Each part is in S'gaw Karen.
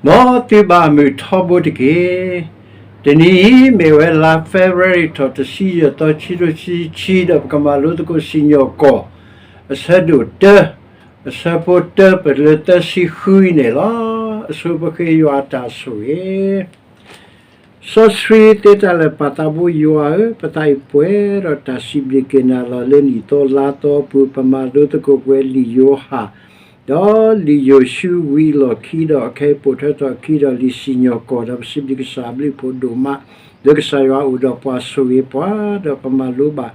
မ်သုဘၣ်မုာ်ထီဘိတက့ၢ်. တနံၤအံၤမ့ၢ်ဝဲလါ February ထီၣ်တဆံယဲၢ်သီ ခံကထိခံဆံခံ ဒီးပကမၤလိသကိးစံၣ်ညီၣ်ကွီၢ် အဆၢဒိၣ်တၢ, အဆၢဖိတၢ ပလၢသၢဆံဃုအံၤန့ၣ်လီၤ. အဆိပဃ့ယွၤအတၢ်ဆိၣ်ဂ့ၤ စီဆှံသ့တၢ်လၢာ် ပၢ်သးဘိယွၤဧၢ, ပသးအံၤပှဲၤဒီးတၢ်စံးဘျုးက့ၤနၤလီၤ. လၢနံၣ်သီလါသီအပူၤ ပမၤလိသကိးပဝဲလံာ်ယိၤဟၣ် ဒီးလံာ်ယိၤၡူဝံၤအလီၢ်ခံ ဒီးအခဲအံၤပိာ်ထွဲထီၣ်အခံဒီးလံာ်စံၣ်ညီၣ်ကွီၢ်, ဒီးပစံးဘျုးကစၢ်အဘျုးအဖှိၣ်ဒိၣ်မး လၢကစၢ်ယွၤအအိၣ်ဒီးပှၤဆိၣ်ဂ့ၤပှၤ, ဒီးပမၤလိဘၣ်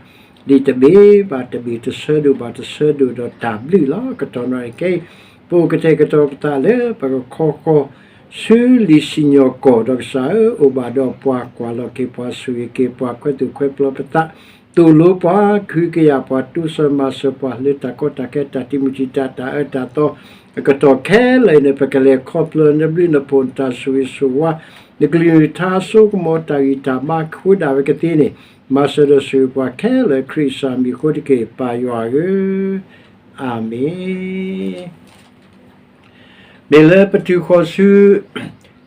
လံာ်တဘ့ၣ်ဘၣ်တဘ့ၣ် တဆၢဒိၣ်ဘၣ်တဆၢဒိၣ်ဒီးတၢ်ဘျုးလီၤ. ကတီၢ်နံၤခဲအံၤ ပအိၣ်ကတဲာ်ကတီၤပသးလၢပကခီဃီၤဆူလံာ်စံၣ်ညီၣ်ကွီၢ်, ဒီးကစၢ်ဧၢ, အိၣ်ဘၣ်ဒီးပှၤ, ကွၢ်လီၤက့ၤပှၤ, ဆိၣ်ဂ့ၤက့ၤပှၤ, ခွဲးသူၣ်ခွဲးပျီပသး, သိၣ်လိပှၤ, ကဟုကယာ်ပှၤ, တိစၢၤမၤစၢၤပှၤ လၢတၢ်ကီတၢ်ခဲ တၢ်တံာ်မုၢ်တံာ်တာ် တၢ်အၢတၢ်သီအကတီၢ်ခဲလၢာ်အံၤန့ၣ် ပကလဲၤခီဖျိနဘျုးနဖှိၣ် နတၢ်ဆိၣ်ဂ့ၤဆိၣ်ဝါ, နကလုၢ်နကထါအစိကမီၤ တၢ်ဂံၢ်တၢ်ဘါ ကဃုာ်ဒၣ်ဝဲကသ့န့ၣ် မၤစၢၤဒီးဆိၣ်ဂ့ၤပှၤခဲလၢာ် ခရံာ်ကစၢ်မံၤအဃိတက့ၢ်, ပၢ်ယွၤဧၢ, အၤမ့ၣ်. မ့ၢ်လၢပတုၤဃီၤဆူ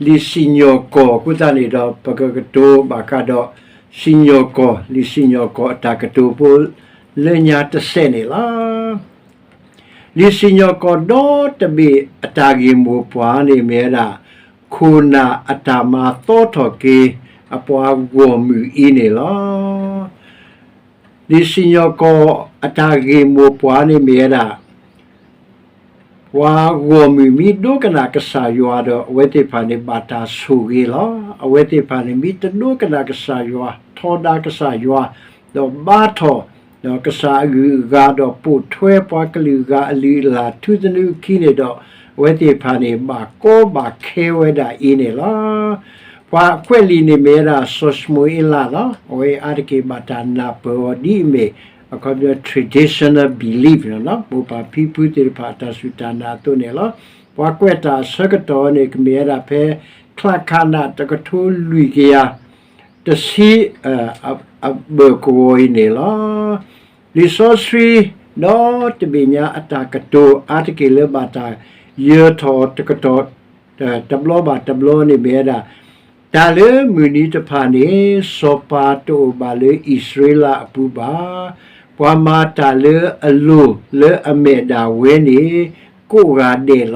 လံာ်စံၣ်ညီၣ်ကွီၢ်အဃိသတးန့ၣ်ဒီး ပကကတိၤဘၣ်ဃးဒီး စံၣ်ညီၣ်ကွီၢ်, လံာ်စံၣ်ညီၣ်ကွီၢ်အတၢ်ကတိၤဖိ လၢညါတစဲးန့ၣ်လီၤ. လံာ်စံၣ်ညီၣ်ကွီၢ်ဒီတဘ့ၣ်အတၢ်ဂ့ၢ်မိၢ်ပှၢ်န့ၣ် မ့ၢ်ဝဲဒၣ် ခိၣ်နၢ်အတၢ်မၤသီထီၣ်က့ၤ အပှၤဂီၢ်မုၢ်အံၤန့ၣ်လီၤ. လံာ်စံၣ်ညီၣ်ကွီၢ်အတၢ်ဂ့ၢ်မိၢ်ပှၢ်န့ၣ်မ့ၢ်ဝဲဒၣ် ပှၤဂီၢ်မုၢ်မ့ၢ်ဒိကနၣ်ကစၢ်ယွၤဒီး အဝဲသ့ၣ်တဖၣ်န့ၣ် ဘၣ်တၢ်ဆိၣ်ဂ့ၤလီၤ. အဝဲသ့ၣ်တဖၣ်န့ၣ် မ့ၢ်တဒိကနၣ်ကစၢ်ယွၤ, ထီဒါကစၢ်ယွၤ, ဒီးဘါထီၣ် ဒီးကစၢ်အဂုၤအဂၤ ဒီးပိာ်ထွဲပှၤကလုာ်ဂၤအလုၢ်အလၢ် ထူသနူအခံန့ၣ်ဒီး အဝဲသ့ၣ်တဖၣ်န့ၣ် ဘၣ်ကီဘၣ်ခဲဝဲဒၣ်အံၤန့ၣ်လီၤ. ပှၤကွဲးလံာ်န့ၣ်မ့ၢ်ဝဲဒၣ် စီၤၡမူၤအ့လးလီၤ. အဝဲအါတက့ၢ်ဘၣ်တၢ်နၢ်ပၢၢ်အီၤဒ်အမ့ၢ် အခီပညီ traditional belief န့ၣ်လီၤ. မိၢ်ပၢ်ဖံဖုသ့ၣ်တဖၣ်အတၢ်စူၢ်တၢ်နာ်အသိးန့ၣ်လီၤ. ပှၤကွဲးတၢ်အဆၢကတီၢ်န့ၣ် ကမ့ၢ်ဝဲဒၣ်ဖဲ ချၣ်ခၣ်နၣ် တကထိလွံၢ်ကယၤ တဆံ အဘၢၣ်ကဝီၤအံၤန့ၣ်လီၤ. လံာ်စီဆှံ ဒီတဘ့ၣ်ညါအတၢ်ကတိၤ အါတက့ၢ်လၢဘၣ်တၢ်ယၢၤထီၣ်တကတီၢ် တဘျီဘၣ်တဘျီန့ၣ်မ့ၢ်ဝဲဒၣ် တၢ်လၢမုၢ်နံၤတဖၣ်န့ၣ် စီၤပၤတအိၣ်ဘၣ်လၢအံၣ်စရ့လးအပူၤဘၣ်. ပှၤမၤတၢ်လၢအလိၤလၢအမဲာ်ဒၣ်ဝဲန့ၣ် ကိးဂၤဒဲးလီၤ.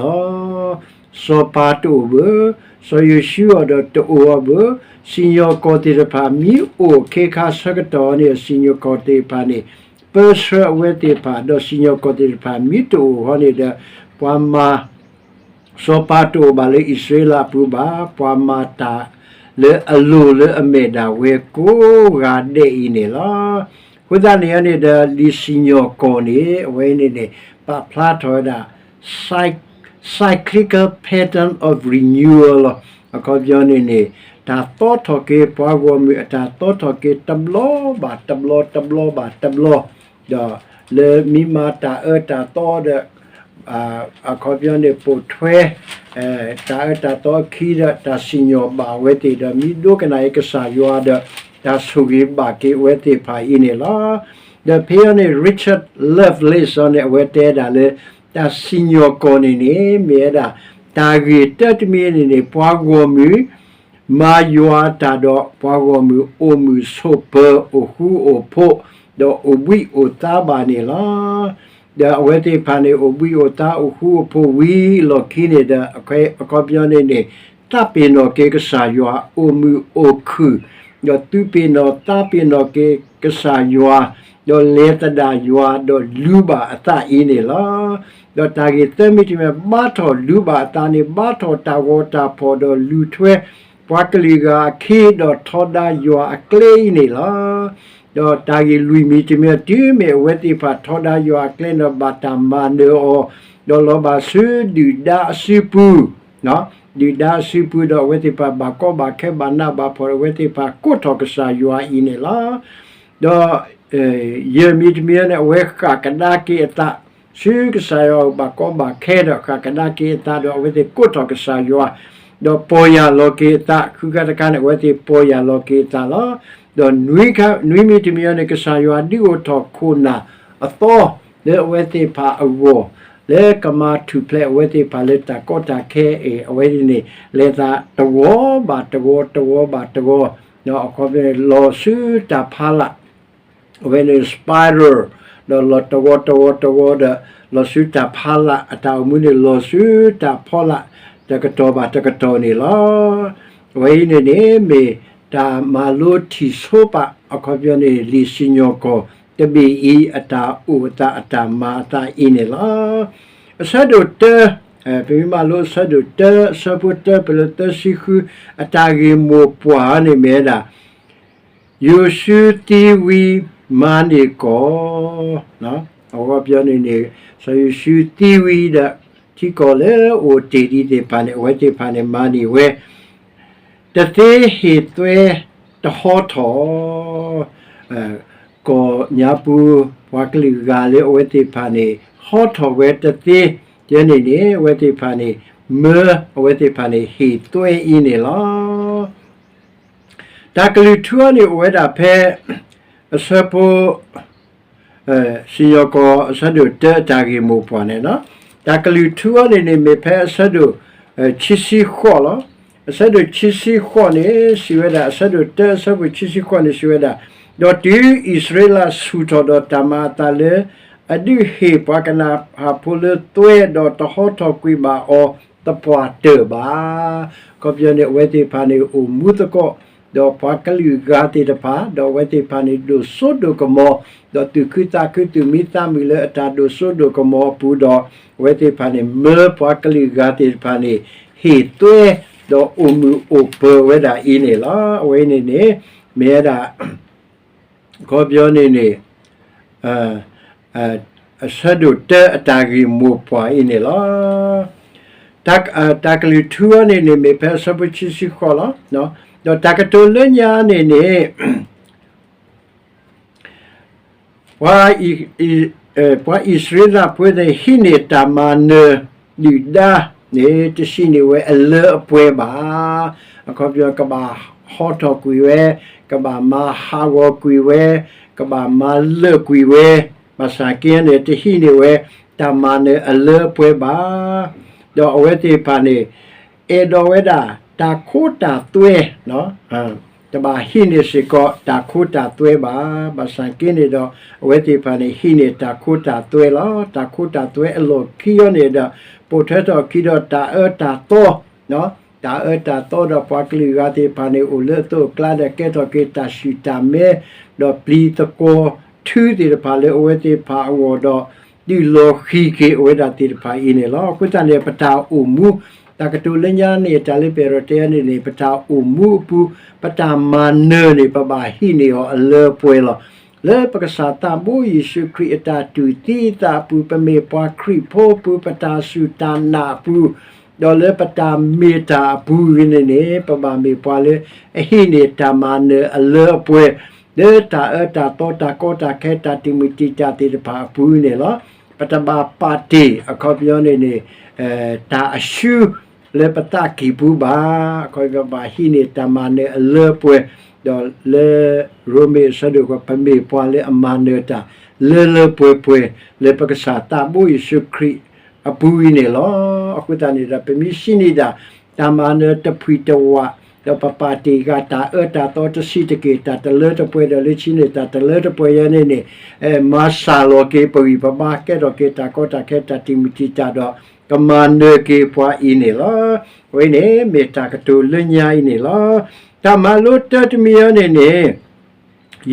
စီၤပၤတအိၣ်ဘၣ်, စီၤယိၤၡူအီၤဒီးတအိၣ်အီၤဘၣ်, စံၣ်ညီၣ်ကွီၢ်သ့ၣ်တဖၣ်မ့ၢ်အိၣ်အခ့အခါဆၢကတီၢ်န့ၣ် စံၣ်ညီၣ်ကွီၢ်သ့ၣ်တဖၣ်န့ၣ် ပၢဆှၢအဝဲသ့ၣ်တဖၣ် ဒီးစံၣ်ညီၣ်ကွီၢ်သ့ၣ်တဖၣ်မ့ၢ်တအိၣ်ဃီန့ၣ်ဒီး ပှၤမၤ စီၤပၤတအိၣ်ဘၣ်လၢအံၣ်စရ့လးအပူၤဘၣ်, ပှၤမၤတၢ်လၢအလိၤလၢအမဲာ်ဒၣ်ဝဲကိးဂၤဒဲးအံၤန့ၣ်လီၤ. အဃိသတးန့ၣ်န့ၣ်ဒီး လံာ်စံၣ်ညီၣ်ကွီၢ်န့ၣ် အဝဲန့ၣ်န့ၣ် ပာ်ဖျါထီၣ်ဝဲဒၣ် cyclical pattern of renewal လီၤ. အခီပညီန့ၣ်န့ၣ် တၢ်သီထီၣ်က့ၤပှၤဂီၢ်မုၢ်အတၢ်သီထီၣ်က့ၤ တဘျီဘၣ်တဘျီ တဘျီဘၣ်တဘျီ ဒီးလၢမ့ၢ်မၤတၢ်အၢတၢ်သီဒီး အခီပညီန့ၣ် ပိာ်ထွဲ တၢ်အၢတၢ်သီအခံဒီး တၢ်စံၣ်ညီၣ်ဘၣ်အဝဲသ့ၣ်ဒီး မ့ၢ်ဒိကနၣ်အံၤကစၢ်ယွၤဒီး တၢ်ဆိၣ်ဂ့ၤဘၣ်က့ၤအဝဲသ့ၣ်တဖၣ်အံၤန့ၣ်လီၤ. ဒီးဖဲအံၤန့ၣ် Richard Lovelace အံၤန့ၣ် အဝဲတဲဒၣ်လၢ တၢ်စံၣ်ညီၣ်ကွီၢ်န့ၣ်န့ၣ် မ့ၢ်ဝဲဒၣ် တၢ်ဂ့ၢ်တၢတမံၤန့ၣ်န့ၣ် ပှၤဂီၢ်မုၢ် မၤယွၤအတၢ်ဒီး ပှၤဂီၢ်မုၢ်အိၣ်မုာ်ဆိးပၢၤ အိၣ်ဃူအိၣ်ဖိး ဒီးအိၣ်ဘှံးအိၣ်သါဘၣ်န့ၣ်လီၤ. ဒီးအဝဲသ့ၣ်တဖၣ်န့ၣ် အိၣ်ဘှံးအိၣ်သါ အိၣ်ဃူအိၣ်ဖိးဝံၤအလီၢ်ခံန့ၣ်ဒီး အခီပညီန့ၣ်န့ၣ် သးပ့ၤနီၣ်က့ၤကစၢ်ယွၤ အိၣ်မုာ်အိၣ်ခုၣ် ဒီးသူပ့ၤနီၣ်သးပ့ၤနီၣ်က့ၤကစၢ်ယွၤ ဒီးလဲၤသဒၣ်ယွၤ ဒီးလူၤဘၣ်အသးအံၤန့ၣ်လီၤ. ဒီးတၢ်ဂ့ၢ်သၢမံၤတမံၤ ဘါထီၣ်လူၤဘၣ်အသးန့ၣ် ဘါထီၣ်တၢ်ဂီၤတၢ်ဖီၣ်ဒီးလူၤထွဲ ပှၤကလုာ်ဂၤအခံ ဒီးထီဒါယွၤအကျဲအံၤန့ၣ်လီၤ. ဒီးတၢ်ဂ့ၢ်လွံၢ်မံၤတမံၤ တုၤမ့ၢ်အဝဲသ့ၣ်တဖၣ်ထီဒါယွၤအကျဲန့ၣ် ဘၣ်တၢ်မၤနၢၤအီၤ ဒီးလီၤဘၣ်ဆူဒုၣ်ဒါအစုပူၤ ဒုၣ်ဒါအစုပူၤ ဒီးအဝဲသ့ၣ်တဖၣ်ဘၣ်ကီဘၣ်ခဲဘၣ်နးဘၣ်ဖှီၣ် အဝဲသ့ၣ်တဖၣ်ကိးထီၣ်ကစၢ်ယွၤအံၤန့ၣ်လီၤ. ဒီး ယဲၢ်မံၤတမံၤန့ၣ် အဝဲဃၣ်ကဒါက့ၤအသး ဆူကစၢ်ယွၤအအိၣ်ဘၣ်ကီဘၣ်ခဲဒီး ဃၣ်ကဒါက့ၤအသးဒီး အဝဲသ့ၣ်ကိးထီၣ်ကစၢ်ယွၤ ဒီးပီၢ်ယၢ်လီၤက့ၤအသး ဃုခါတခါန့ၣ် အဝဲသ့ၣ်ပီၢ်ယၢ်လီၤက့ၤအသးလီၤ. ဒီးနွံမံၤတမံၤန့ၣ် ကစၢ်ယွၤဒုးအိၣ်ထီၣ်ခိၣ်နၢ်အသီ လၢအဝဲသ့ၣ်တဖၣ်အဂီၢ် လၢကမၤထူၣ်ဖျဲးအဝဲသ့ၣ်တဖၣ်လၢတၢ်ကီတၢ်ခဲအံၤ အဝဲန့ၣ် လဲၤသးတဝီဘၣ်တဝီ တဝီဘၣ်တဝီ, အခီပညီန့ၣ် လီၤဆူတၢ်ဖီလာ် အဝဲန့ၣ် spiral ဒီးလီၤတဝီတဝီတဝီဒီး လီၤဆူတၢ်ဖီလာ်အတၢ်အိၣ်မူန့ၣ် လီၤဆူတၢ်ဖီလာ် တကတီၢ်ဘၣ်တကတီၢ်န့ၣ်လီၤ. အဝဲအံၤန့ၣ်န့ၣ် မ့ၢ်တၢ်မၤလိထံၣ်ဆိပာ် အခီပညီန့ၣ် လံာ်စံၣ်ညီၣ်ကွီၢ်တဘ့ၣ်အံၤ အတၢ်အိၣ်အသးအတၢ်မၤအသးအံၤန့ၣ်လီၤ. အဆၢဒိၣ်တၢ, ပမ့ၢ်မၤလိအဆၢဒိၣ်တၢ အဆၢဖိတၢ ပလၢသၢဆံဃု အတၢ်ဂ့ၢ်မိၢ်ပှၢ်န့ၣ်မ့ၢ်ဝဲဒၣ် ယိၤၡူသံဝံၤမၤန့ၢ်ကီၢ်, အခီပညီန့ၣ်န့ၣ် စီၤယိၤၡူသံဝံၤဒီး ထံကီၢ်လၢအအိၣ်တ့ၢ်ဒံးသ့ၣ်တဖၣ်န့ၣ် အဝဲသ့ၣ်တဖၣ်န့ၣ် မၤန့ၢ်ဝဲ တသ့ဟ့ၣ်သွဲတဟီထီၣ် ကီၢ်ညါပူၤ ပှၤကလုာ်ဂၤလၢအဝဲသ့ၣ်တဖၣ်န့ၣ် ဟီထီၣ်ဝဲတသ့ ယဲန့ၣ်န့ၣ် အဝဲသ့ၣ်တဖၣ်န့ၣ် မၢအဝဲသ့ၣ်တဖၣ်န့ၣ် ဟ့ၣ်သွဲအံၤန့ၣ်လီၤ. တၢ်ကလုၢ်ထူအံၤန့ၣ် အိၣ်ဝဲဒၣ်ဖဲ အဆၢဖိ စံၣ်ညီၣ်ကွီၢ်အဆၢဒိၣ်တၢ အတၢ်ဂ့ၢ်မိၢ်ပှၢ်န့ၣ်လီၤ. တၢ်ကလုၢ်ထူအံၤန့ၣ်န့ၣ် မ့ၢ်ဖဲအဆၢဒိၣ် ခံဆံဃိးလီၤ. အဆၢဒိၣ်ခံဆံဃိးန့ၣ် စံးဝဲဒၣ် အဆၢဒိၣ်တၢ အဆၢဖိခံဆံဃိးန့ၣ် စံးဝဲဒၣ်, ဒီးတုၤအံၣ်စရ့လးဆူၣ်ထီၣ်ဒီးတၢ်မၤအသးလၢ အဒုးဟ့ၣ်ပှၤကနၤအၣ်ဖိလၢသွဲ ဒီးတဟီထီၣ်ကွံာ်ဘၣ်အီၤသပှၢ်တၢၢ်ဘၣ်. အခီပညီန့ၣ် အဝဲသ့ၣ်တဖၣ်န့ၣ် အိၣ်မူသကိး ဒီးပှၤကလုာ်ဂၤသ့ၣ်တဖၣ် ဒီးအဝဲသ့ၣ်တဖၣ်န့ၣ် ဒိၣ်စိဒိၣ်ကမီၤ ဒီးသူၣ်ခုသးခု သူၣ်မံသးမုာ်လၢအတၢ်ဒိၣ်စိဒိၣ်ကမီၤအပူၤဒီး အဝဲသ့ၣ်တဖၣ်န့ၣ် မၢပှၤကလုာ်ဂၤသ့ၣ်တဖၣ်န့ၣ် ဟ့ၣ်သွဲ ဒီးအိၣ်မုာ်အိၣ်ပၢၤဝဲဒၣ်အံၤန့ၣ်လီၤ. အဝဲအံၤန့ၣ်န့ၣ် မ့ၢ်ဝဲဒၣ် အခီပညီန့ၣ်န့ၣ် အဆၢဒိၣ်တၢအတၢ်ဂ့ၢ်မိၢ်ပှၢ်အံၤန့ၣ်လီၤ. တၢ်ကလုၢ်ထူအံၤန့ၣ်န့ၣ် မ့ၢ်ဖဲအဆၢဖိခံဆံဃိးလီၤ. ဒီးတၢ်ကတိၤလၢညါန့ၣ်န့ၣ် ပှၤအံၣ်စရ့လးဖိန့ၣ် ဟံးန့ၢ်တၢ်မၤနၢၤဒုၣ်ဒါန့ၣ် တဟံးန့ၢ်ဝဲအလၢအပှဲၤဘၣ်. အခီပညီ ကဘၣ်ဟီထီၣ်ကွံာ်ဝဲ, ကဘၣ်မၤဟးဂီၤကွံာ်ဝဲ, ကဘၣ်မၤလၢာ်ကွံာ်ဝဲ, ဘၣ်ဆၣ်က့န့ၣ် တဟံးန့ၢ်ဝဲ တၢ်မၤနၢၤအလၢအပှဲၤဘၣ်. ဒီးအဝဲသ့ၣ်တဖၣ်န့ၣ် အဲၣ်ဒိးဝဲဒၣ် တၢ်ခိတၢ်သွဲ တဘၣ်ဟံးန့ၢ်စ့ၢ်ကီး တၢ်ခိတၢ်သွဲဘၣ်. ဘၣ်ဆၣ်က့န့ၣ်ဒီး အဝဲသ့ၣ်တဖၣ်န့ၣ် ဟံးန့ၢ်တၢ်ခိတၢ်သွဲလီၤ. တၢ်ခိတၢ်သွဲအလီၢ်ခံအံၤန့ၣ်ဒီး ပိာ်ထွဲထီၣ်အခံဒီးတၢ်အၢတၢ်သီ, တၢ်အၢတၢ်သီဒီးပှၤကလုာ်ဂၤသ့ၣ်တဖၣ်န့ၣ် အိၣ်လၢအသိးအကျါဒီးကဲထီၣ်က့ၤတၢ်ဆူၣ်တၢ်မဲ ဒီးပျံၤသကွီၤထုသ့ၣ်တဖၣ်လၢအဝဲသ့ၣ်တဖၣ်အဂီၢ်ဒီး ဒုးလီၤဃံၤက့ၤအဝဲဒၣ်သ့ၣ်တဖၣ်အံၤန့ၣ်လီၤ. အဃိသတးန့ၣ် ပတၢ်အိၣ်မူ တၢ်ကတိၤလၢညါန့ၣ် တၢ်လၢပအဲၣ်ဒိးတဲန့ၣ်န့ၣ် ပတၢ်အိၣ်မူအပူၤ ပတၢ်မၤနၢၤန့ၣ် ပဘၣ်ဟံးန့ၢ်အီၤအလၢအပှဲၤလီၤ. လၢပကစၢ်သးဘိယ့ၣ်ၡူးခရံာ်အတၢ်တူၢ်သံအသးအပူၤ ပမ့ၢ်ပှၤခရံာ်ဖိအပူၤ ပတၢ်စူၢ်တၢ်နာ်အပူၤ ဒီးလၢပတၢ်မ့ၢ်တၢ်အပူၤအံၤန့ၣ်န့ၣ် ပဘၣ်မ့ၢ်ပှၤလၢအဟံးန့ၢ်တၢ်မၤနၢၤအလၢအပှဲၤ လၢတၢ်အၢတၢ်သီ တၢ်ကီတၢ်ခဲ တၢ်တံာ်မုၢ်တံာ်တာ်သ့ၣ်တဖၣ်အပူၤန့ၣ်လီၤ. ပတဘၣ်ပာ်တ့ၢ် အခီပညီန့ၣ်န့ၣ် တၢ်အရှုံးလၢပသးကံၢ်ပူၤဘၣ်. အခီပညီ ပဘၣ်ဟံးန့ၢ်တၢ်မၤနၢၤအလၢအပှဲၤ ဒီးလၢ ရိမ့ၤအဆၢဒိၣ် ပမ့ၢ်ပှၤလၢအမၤနၢၤတၢ် လၢလၢပှဲၤပှဲၤ လၢပကစၢ်သးဘိယ့ၣ်ၡူးခရံာ်အပူၤအံၤန့ၣ်လီၤ. အဃိသတးန့ၣ်ဒီး ပမ့ၢ်ဟံးန့ၢ်ဒၣ် တၢ်မၤနၢၤတဖှံတဝး ဒီးပပာ်တ့ၢ်ဃာ်တၢ်အၢတၢ်သီတဆံးတက့ၢ် တၢ်တလၢတပှဲၤဒီး လၢဆံးန့ၢ်တၢ်တလၢတပှဲၤယဲန့ၣ်န့ၣ် မၤစၢ်လီၤက့ၤပဂံၢ်ပဘါ ကဲထီၣ်က့ၤတၢ်ကီတၢ်ခဲ တၢ်တံာ်မုၢ်တံာ်တာ်ဒီး ကမၤနၢၤက့ၤပှၤအံၤန့ၣ်လီၤ. အဝဲန့ၣ်မ့ၢ်တၢ်ကတိၤလၢညါအံၤန့ၣ်လီၤ. တၢ်မၤလိတၢတမံၤအံၤန့ၣ်န့ၣ်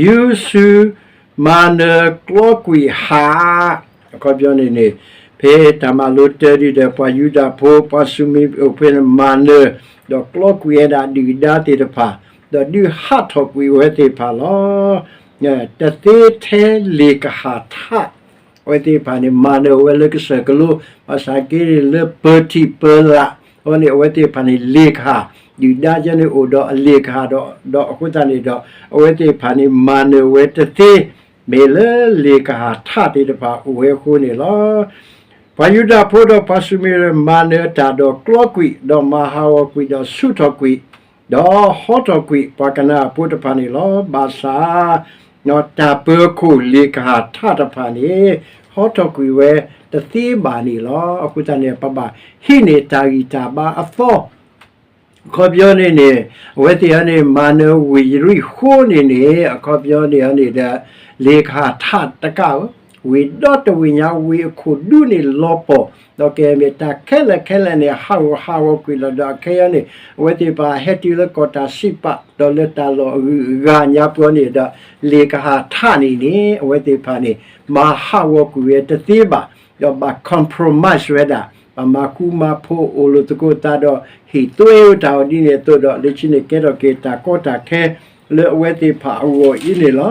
ယူၤစူၤမၤနၢၤကျီကွံာ်ဟး အခီပညီန့ၣ်န့ၣ် ဖဲတၢ်မၤလိတၢဒ်ဒီး ပှၤယူဒၤဖိ ပှၤၡူမံၤအိၣ်ဖဲန့ၣ် မၤနၢၤ ဒီးကျီကွံာ်ဝဲဒၣ်ဒုၣ်ဒါသ့ၣ်တဖၣ် ဒီးဒုးဟးထီၣ်ကွံာ်အဝဲသ့ၣ်တဖၣ်လီၤ. တသ့ထဲလ့ၣ်ကဟၣ်ထး အဝဲသ့ၣ်တဖၣ်န့ၣ် မၤနၢၤဝဲလၢကစၢၢ်ကလိ ဘၣ်ဆၣ်က့န့ၣ်လၢပၢၤထံးပၢၤလၢ် အဝဲန့ၣ် အဝဲသ့ၣ်တဖၣ်န့ၣ် လ့ၣ်ကဟၣ် ဒုၣ်ဒါယဲန့ၣ်အိၣ်ဒီးအလ့ၣ်ကဟၣ်ဒီး ဒီးအဃိသတးန့ၣ်ဒီး အဝဲသ့ၣ်တဖၣ်န့ၣ် မၤနၢၤဝဲတသ့ မ့ၢ်လၢလ့ၣ်ကဟၣ်ထးသ့ၣ်တဖၣ်အိၣ်ဝဲအဃိန့ၣ်လီၤ. ပှၤယူဒၤဖိဒီးပှၤၡူမံၤမၤနၢၤတၢ်ဒီးကျီကွံာ် ဒီးမၤဟးဂီၤကွံာ် ဒီးဆူၣ်ထီၣ်ကွံာ် ဒီးဟီထီၣ်ကွံာ်ပှၤကနၤအၣ်ဖိတဖၣ်န့ၣ်လီၤ. ဘၣ်ဆၣ် တၢ်ပၢၤခိၣ်လ့ၣ်ကဟၣ်ထးတဖၣ်န့ၣ် ဟီထီၣ်ကွံာ်ဝဲ တသ့ဘၣ်န့ၣ်လီၤ. အဃိသတးန့ၣ် ပဘၣ်ဟံးန့ၢ်တၢ်ဂံၢ်တၢ်ဘါအသီ အခီပညီန့ၣ်န့ၣ် အဝဲသ့ၣ်အံၤန့ၣ် မၤနၢၤဝ့ၢ်ယရံၣ်ဃိန့ၣ်န့ၣ် အခီပညီန့ၣ်န့ၣ်ဒီး လ့ၣ်ကဟၣ်ထးတကးဧိၤ, ဝ့ၢ်ဒီတဝ့ၢ်ညါ ဝ့ၢ်အခိၣ်ဒူန့ၣ်လီၤပှီၢ်, ဒီးကဲမ့ၢ်တၢ်ခဲလၢာ်ခဲလၢာ်န့ၣ် ဟးဂီၤဟးဂီၤကွံာ်လီၤ. ဒီးခဲအံၤန့ၣ် အဝဲသ့ၣ်တဖၣ်ဟဲတုၤလၢကီၢ်တၢ်စံးပာ် ဒီးလၢတၢ်လီၢ်အဂုၤအဂၤညါပှၤန့ၣ်ဒီး လ့ၣ်ကဟၣ်ထးန့ၣ်န့ၣ် အဝဲသ့ၣ်တဖၣ်န့ၣ် မၤဟးဂီၤကွံာ်ဝဲတသ့ဘၣ်, ဒီးဘၣ် compromise ဝဲဒၣ် ဘၣ်မၤဃူမၤဖိး အိၣ်လိာ်သကိးသးဒီး ဟ့ၣ်သွဲအိၣ်တၢ်အီၤဒ်န့ၣ်အသိးဒီး လၢခံန့ၣ်ကဲထီၣ်က့ၤတၢ်ကီတၢ်ခဲ လၢအဝဲသ့ၣ်တဖၣ်အဂီၢ်အံၤန့ၣ်လီၤ.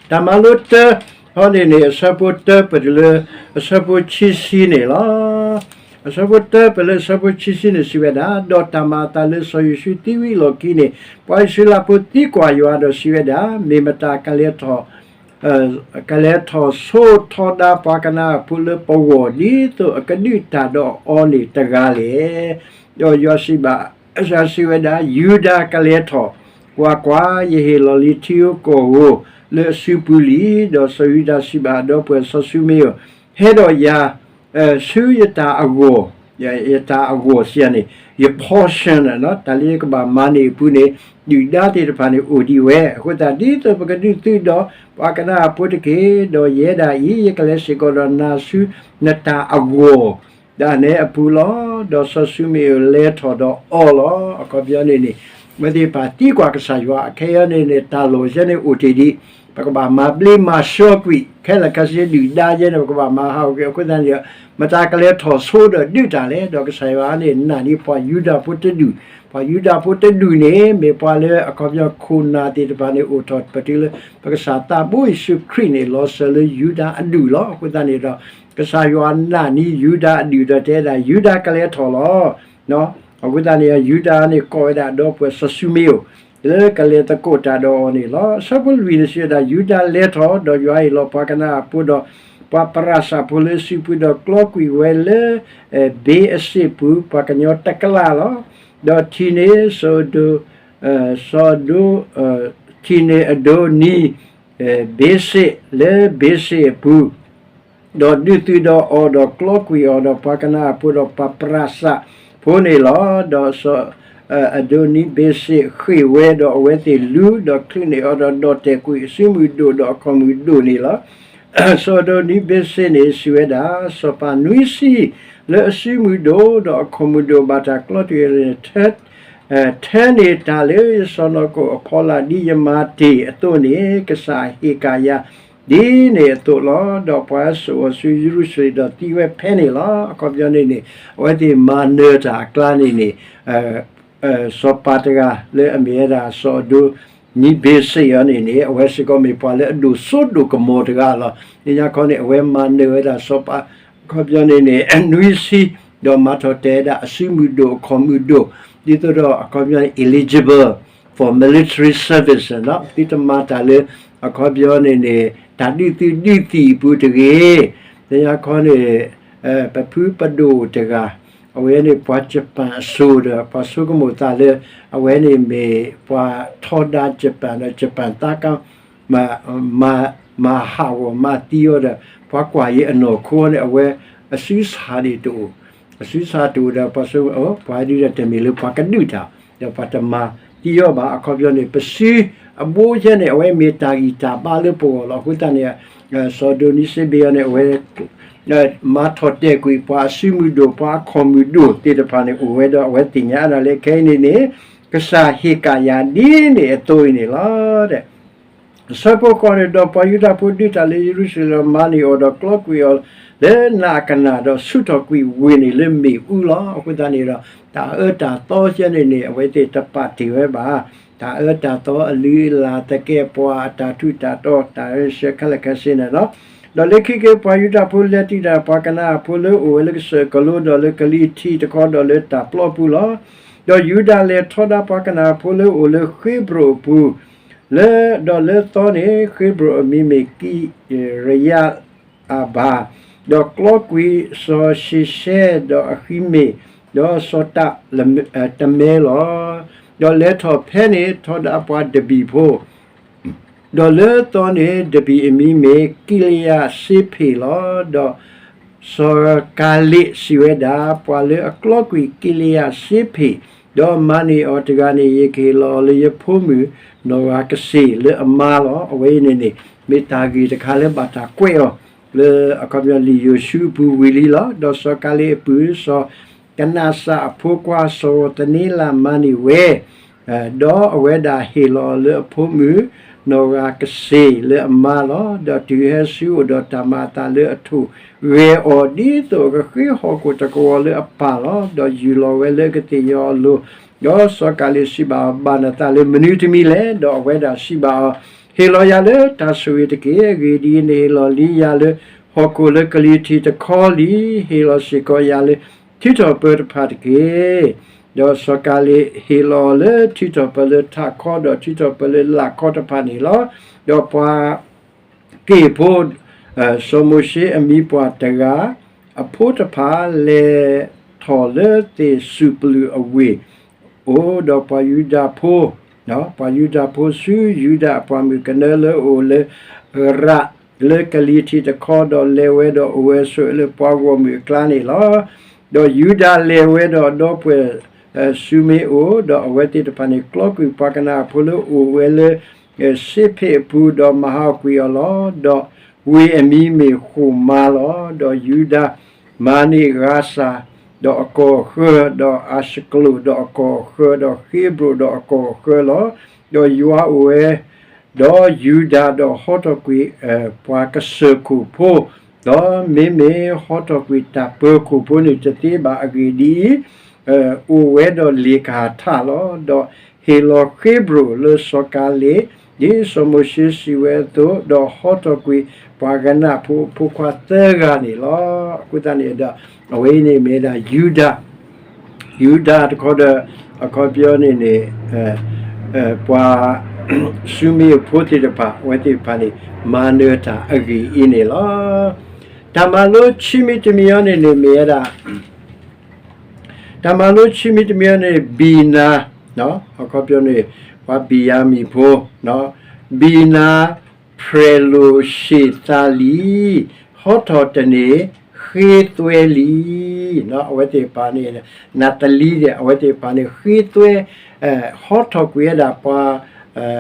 တၢ်မၤလိတၢ်ဟီန့ၣ်န့ၣ် အဆၢဖိတၢပတုၤလၢ အဆၢဖိခံဆံန့ၣ်လီၤ. အဆၢဖိတၢပတုၤလၢအဆၢဖိခံဆံန့ၣ် စံးဝဲဒၣ်, ဒီးတၢ်မၤအသးလၢစီၤယိၤၡူသံဝံၤအလီၢ်ခံန့ၣ် ပှၤအံၣ်စရ့လးဖိသံကွၢ်ယွၤဒီးစံးဝဲဒၣ်, မ့ၢ်မတၤကလဲၤထီၣ် ကလဲၤထီၣ်ဆိထီဒါပှၤကနၤအၣ်ဖိလၢပဂီၢ် ဒ်သိးအကဒုးတၢ်ဒီးအီၤန့ၣ်တဂၤလဲၣ်. ဒီးယွၤစံးဘၣ်, ယွၤစံးဝဲဒၣ်, ယူဒၤကလဲၤထီၣ်, ကွၢ်ကွၢ်, ယဟ့ၣ်လီၤလံထံဧိၤကီၢ်ဧိၤလၢအစုပူၤလံ. ဒီးစီၤယူဒၤစံးဘၣ်အဒီပုၢ်ဝဲၢ်စီၤၡူမ့အံၤ, ဟဲဒီးယၤ ဆူယတၢ်အဂီၢ်, ယတၢ်အဂီၢ်စံးန့ၣ် ယ portion တၢ်လၢယကဘၣ်မၤန့ၢ်အပူၤန့ၣ် ဒုၣ်ဒါသ့ၣ်တဖၣ်န့ၣ်အိၣ်ဒံးဝဲ. အဃိသတးဒ်သိးပကဒုးသုဒီးပှၤကနၤအၣ်ဖိတက့ၢ်, ဒီးယဲဒၣ်အံၤ ယကလဲၤစ့ၢ်ကီးဒီးနၤဆူနတၢ်အဂီၢ် ဒၣ်နဲအပူၤလီၤ. ဒီးစီၤၡူမ့အံၤလဲၤထီၣ်ဒီးအီၤလီၤ. အခီပညီန့ၣ်န့ၣ် အဝဲသ့ၣ်တဖၣ်သံကွၢ်ကစၢ်ယွၤ အခဲအံၤန့ၣ်န့ၣ် တၢ်လီၢ်ယဲန့ၣ်အိၣ်တ့ၢ်ဒံး, ပကဘၣ်မၤဘျ့မၤဆှီကွံာ် ခဲလၢာ်ခဲဆ့ဒုၣ်ဒါယဲန့ၣ် ပကဘၣ်မၤဟးဂီၤကွံာ်. အဃိသတးန့ၣ် မတၤကလဲၤထီၣ်ဆိဒီးဒုးတၢ်လဲၣ်. ဒီးကစၢ်ယွၤန့ၣ် နာ်န့ၢ်ပှၤယူဒၤဖိတဒူၣ်, ပှၤယူဒၤဖိတဒူၣ်န့ၣ် မ့ၢ်ပှၤလၢအခီပညီခိၣ်နၢ်သ့ၣ်တဖၣ်န့ၣ် အိၣ်ထီၣ်ပတုၤလၢ ပကစၢ်သးဘိယ့ၣ်ၡူးခရံာ်န့ၣ် လီၤစၢၤလၢယူဒၤအဒူၣ်လီၤ. အဃိသတးန့ၣ်ဒီး ကစၢ်ယွၤနာ်န့ၢ်ယူဒၤအဒူၣ်ဒီးတဲဒၣ် ယူဒၤကလဲၤထီၣ်လီၤ. အဃိသတးန့ၣ် ယူဒၤန့ၣ်ကိးဝဲဒၣ်ဒီပုၢ်ဝဲၢ်စီၤၡူမ့အံၤ လၢကလဲၤသကိးတၢ်ဒီးအီၤန့ၣ်လီၤ. အဆၢဖိလွံၢ်န့ၣ်စံးဝဲဒၣ်, ယူဒၤလဲၤထီၣ်, ဒီးယွၤဟ့ၣ်လီၤပှၤကနၤအၣ်ဖိဒီး ပှၤပရၤၡၣ်ဖိလၢအစုပူၤ, ဒီးကျီကွံာ်ဝဲလၢ ဘ့အစ့ၣ်ပူၤ, ပှၤကညီတကလးလီၤ. ဒီးထံၣ်န့ၢ်စီၤဒိ, စီၤဒိ, ထံၣ်န့ၢ်အဒိနံ ဘ့စ့ၣ်လၢဘ့စ့ၣ်အပူၤ, ဒီးဒုးသုဒီးအီၤ, ဒီးကျီကွံာ်အီၤ, ဒီးပှၤကနၤအၣ်ဖိဒီးပှၤပရၤၡၣ်ဖိန့ၣ်လီၤ. ဒီးစီၤအဒိနံဘ့စ့ၣ်ဃ့ၢ်ဝဲ, ဒီးအဝဲသ့ၣ်လူၤ, ဒီးချုးန့ၢ်အီၤ, ဒီးဒီၣ်တဲာ်ကွံာ်အစုမုၢ်ဒိၣ်ဒီးအခီၣ်မုၢ်ဒိၣ်န့ၣ်လီၤ. စီၤအဒိနံဘ့စ့ၣ်န့ၣ်စံးဝဲဒၣ်, စီၤပၤနွံဆံ လၢအစုမုၢ်ဒိၣ်ဒီးအခီၣ်မုၢ်ဒိၣ် ဘၣ်တၢ်ကျီတ့ၢ် ထဲန့ၣ်တၢ်လၢယစီၢ်နီၤခိၣ်အဖီလာ် ဒ်ယမၤတ့ၢ်အသိးန့ၣ် ကစၢ်ဟ့ၣ်ကၣ်ယၤဒ်န့ၣ်အသိးလီၤ. ဒီးပှၤဟဲစိာ်အီၤဆူယရူၤၡလ့ၣ် ဒီးသံဝဲဖဲန့ၣ်လီၤ. အခီပညီန့ၣ်န့ၣ် အဝဲသ့ၣ်မၤနၢၤတၢ်အကျါန့ၣ်န့ၣ် စီၤပၤတဂၤလၢအမ့ၢ်ဝဲဒၣ်စီၤအဒိနံဘ့စ့ၣ်အံၤန့ၣ်န့ၣ် အဝဲစ့ၢ်ကီးမ့ၢ်ပှၤလၢအဒိၣ်စိဒိၣ်ကမီၤတဂၤလီၤ. လၢညါခီန့ၣ် အဝဲမၤနၢၤဝဲဒၣ်စီၤပၤ အခီပညီန့ၣ်န့ၣ် နွံဆံ ဒီးမၤထီၣ်တဲာ်ဝဲဒၣ်အစုမုၢ်ဒိၣ်အခီၣ်မုၢ်ဒိၣ် ဒ်သိးဒီးအခီပညီန့ၣ် eligible for military service သုတမၤတၢ်လၢ အခီပညီန့ၣ်န့ၣ် တၢ်ဒုးသုးဒုးသံၣ်အပူၤတဂ့ၤ. လၢညါခီန့ၣ် ပဖုပဒိၣ်တဂၤ အဝဲန့ၣ်ပှၤကပၣ်အစိၤဒီး ပှၤဆိကမိၣ်သးလၢ အဝဲန့ၣ်မ့ၢ်ပှၤထီဒါကပၣ်ဒီး ကပၣ်သးက မၤဟးဂီၤမၤသံအီၤဒီး ပှၤကွၢ်ယံၤအနီၢ်ခိန့ၣ် အဝဲအစုဆးန့ၣ်တအိၣ်, အစုဆးတအိၣ်ဒီး ပှၤဆိကမိၣ် ပှၤဒုးဒီးတမ့ၢ်လၢပှၤကဒုးတၢ် ဒီးပှၤတမၤသံအီၤဘၣ်. အခီပညီန့ၣ် ပစုအဘိယဲန့ၣ် အဝဲမ့ၢ်တၢ်ဂံၢ်တၢ်ဘါလၢပဂီၢ်လီၤ. အဃိသတးန့ၣ် စီၤဒိနံစ့ဘ့ၣ်အံၤန့ၣ် အဝဲ မၤထီၣ်တဲာ်ကွံာ်ပှၤအစုမုၢ်ဒိၣ် ပှၤအခီၣ်မုၢ်ဒိၣ်သ့ၣ်တဖၣ်န့ၣ် အိၣ်ဝဲဒီး အဝဲသ့ၣ်ညါဒၣ်လၢခဲအံၤန့ၣ်န့ၣ် ကစၢ်ဟ့ၣ်ကၣ်ယၤဒ်န့ၣ်အသိးအံၤန့ၣ်လီၤ. အဆၢဖိဃိးန့ၣ်ဒီး ပှၤယူဒၤဖိဒုးတၢ်လၢယရူၤၡလ့ၣ်ဒီး မၤန့ၢ်အီၤဒီးကျီကွံာ်အီၤလၢနးကနၣ်ဒီး ဆူၣ်ထီၣ်ကွံာ်ဝ့ၢ်န့ၣ်လၢမ့ၣ်အူလီၤ. အဃိသတးန့ၣ်ဒီး တၢ်အၢတၢ်သီယဲန့ၣ်န့ၣ် အဝဲသ့ၣ်တပာ်တ့ၢ်ဝဲဘၣ်. တၢ်အၢတၢ်သီအလုၢ်အလၢ်သကဲးပဝး အတၢ်ထူးတၢ်တီၤ တၢ်အၢဆၢခဲလၢာ်ခဲဆ့န့ၣ်လီၤ. ဒီးလၢခံက့ၤ ပှၤယူဒၤဖိလဲၤတံာ်တာ်ပှၤကနၤအၣ်ဖိလၢအိၣ်ဝဲလၢကစၢၢ်ကလိ ဒီးလၢကလံၤထံးတခီ ဒီးလၢတၢ်ပျီပူၤလီၤ. ဒီးယူဒၤလဲၤထီဒါပှၤကနၤအၣ်ဖိလၢအိၣ်လၢဃ့ဘြိၣ်အပူၤ လၢ ဒီးလၢသီန့ၣ် ဃ့ဘြိၣ်အမံၤမ့ၢ်ကံရယၤအဘၤ, ဒီးကျီကွံာ်စီၤၡ့ၡဲ ဒီးအဃံမ့ၢ်, ဒီးစီၤတး တမဲလီၤ. ဒီးလဲၤထီၣ်ဖဲန့ၣ် ထီဒါပှၤတဘံၣ်ဖိ ဒီးလၢသီန့ၣ် တဘံၣ်အမံၤမ့ၢ်ကံလယၤစ့ဖ့ၣ်လီၤ. ဒီး စီၤကၤလ့းစံးဝဲဒၣ်, ပှၤလၢအကျီကွံာ်ကံလယၤစ့ဖ့း, ဒီးမၤန့ၢ်အီၤတဂၤန့ၣ် ယကဟ့ၣ်လီၤအီၤလၢယဖိမုၣ်နီၢ်ရၤကစ့ၢ်လၢအမါလီၤ. အဝဲအံၤန့ၣ်န့ၣ် မ့ၢ်တၢ်ဂ့ၢ်တခါလၢဘၣ်တၢ်ကွဲးအီၤ လၢအခီပညီလံာ်ယိၤၡူအပူၤဝံၤလံလီၤ. ဒီးစီၤကၤလ့းအပုၢ် စီၤကနးစၢ်အဖိခွါ စီၤသနဲလးမၤန့ၢ်ဝဲ ဒီးအဝဲဒၣ်ဟ့ၣ်လီၤအီၤလၢအဖိမုၣ် နီၢ်ရၤကစ့ၢ်လၢအမါလီၤ. ဒီးတုၤဟဲဆူအအိၣ်ဒီးတၢ်မၤအသးလၢအထိၣ်ဂဲၤအီၤ ဒ်သိးအကဃ့ဟီၣ်ခိၣ်တကဝီၤလၢအပၢ်လီၤ. ဒီးယူၢ်လီၤဝဲလၢကသ့ၣ်ယီၤအလိၤ, ဒီးစီၤကၤလ့းစံးဘၣ်အီၤ, ဘၣ်နသးလၢမနုၤတမံၤလဲၣ်. ဒီးအဝဲဒၣ်စံးဘၣ်အီၤ, ဟ့ၣ်လီၤယၤလၢတၢ်ဆိၣ်ဂ့ၤတက့ၢ်. အဂ့ၢ်ဒ်အံၤ, နဟ့ၣ်လီၤလံယၤလၢဟီၣ်ခိၣ်လၢကလံၤထံးတခီလံ, ဟ့ၣ်လီၤစ့ၢ်ကီးယၤလၢထံထီၣ်ပၢတဖၣ်တက့ၢ်. ဒီးစီၤကၤလ့းဟ့ၣ်လီၤအီၤလၢထံထီၣ်ပၢလၢထးခီ ဒီးထံထီၣ်ပၢလၢလၣ်ခီတဖၣ်န့ၣ်လီၤ. ဒီးပှၤက့ၢ်ဖိ စီၤမိၤၡ့အမံၤပှၢ်တဂၤ အဖိတဖၣ်လဲၤထီၣ်လၢသ့ၣ်စူးပလူးအဝ့ၢ် အိၣ်ဒီးပှၤယူဒၤဖိ, ပှၤယူဒၤဖိဆူယူဒၤအပှၤမုၣ်ကနၢလၢအအိၣ်လၢရး လၢကလံၤထံးတခီ, ဒီးလဲၤဝဲဒီးအိၣ်ဝဲဆိးဝဲလၢပှၤဂီၢ်မုၢ်အကျါန့ၣ်လီၤ. ဒီးယူဒၤလဲၤဝဲဒီးဒီပုၢ်ဝဲၢ် ၡူမ့အိၣ်, ဒီးအဝဲသ့ၣ်တဖၣ်န့ၣ် ကျီကွံာ်ပှၤကနၤအဖိလၢအအိၣ်ဝဲလၢ စ့ဖ့းအပူၤ, ဒီးမၤဟးဂီၤကွံာ်အီၤလီၤ. ဒီးဝ့ၢ်အမံၤမ့ၢ်ဃိၣ်မါလီၤ. ဒီးယူဒၤမၤန့ၢ်ဂါစၤ ဒီးအကီၢ်အဃၢၤ, ဒီးအၤၡကလိး ဒီးအကီၢ်အဃၢၤ, ဒီးဃ့ဘြိၣ် ဒီးအကီၢ်အဃၢၤလီၤ. ဒီးယွၤအိၣ်ဝဲ ဒီးယူဒၤ ဒီးဟီထီၣ်ကွံာ် ပှၤကစၢၢ်ခိၣ်ဖိ, ဒီးမ့မ့ၢ်ဟီထီၣ်ကွံာ်တၢ်ပၢၤခိၣ်ဖိန့ၣ်တသ့ဘၣ်. အဂ့ၢ်ဒ်အံၤ, အိၣ်ဝဲဒီးလ့ၣ်ကဟၣ်ထးလီၤ. ဒီးဟ့ၣ်လီၤဃ့ဘြိၣ်လၢစီၤကၤလ့း, ဒ်စီၤမိၤၡ့စံးဝဲအသိး, ဒီးဟီထီၣ်ကွံာ်ပှၤကနၤအဖိအဖိခွါသၢဂၤန့ၣ်လီၤ. အဃိသတးန့ၣ်ဒီး အဝဲအံၤန့ၣ်မ့ၢ်ဝဲဒၣ်ယူဒၤ ယူဒၤတခီဒီး အခီပညီန့ၣ်န့ၣ် ပှၤၡူမ့အဖိသ့ၣ်တဖၣ် အဝဲသ့ၣ်တဖၣ်န့ၣ် မၤနၢၤတၢ်အဂ့ၢ်အံၤန့ၣ်လီၤ. တၢ်မၤလိခံမံၤတမံၤအံၤန့ၣ်န့ၣ်မ့ၢ်ဝဲဒၣ် တၢ်မၤလိခံမံၤတမံၤအံၤန့ၣ် ဘံနၤ အခီပညီန့ၣ် ပှၤဘံၣ်ယၤမံၣ်ဖိ ဘံနၤ ဖျဲၣ်လိာ်ၡ့ၣ်သးလံၤ ဟီထီၣ်တန့ၢ် ဃ့သွဲလံ. အဝဲသ့ၣ်တဖၣ်န့ၣ် နးသလံၤဒီး အဝဲသ့ၣ်တဖၣ်န့ၣ် ဃ့သွဲ ဟီထီၣ်ကွံာ်ဝဲဒၣ်ပှၤ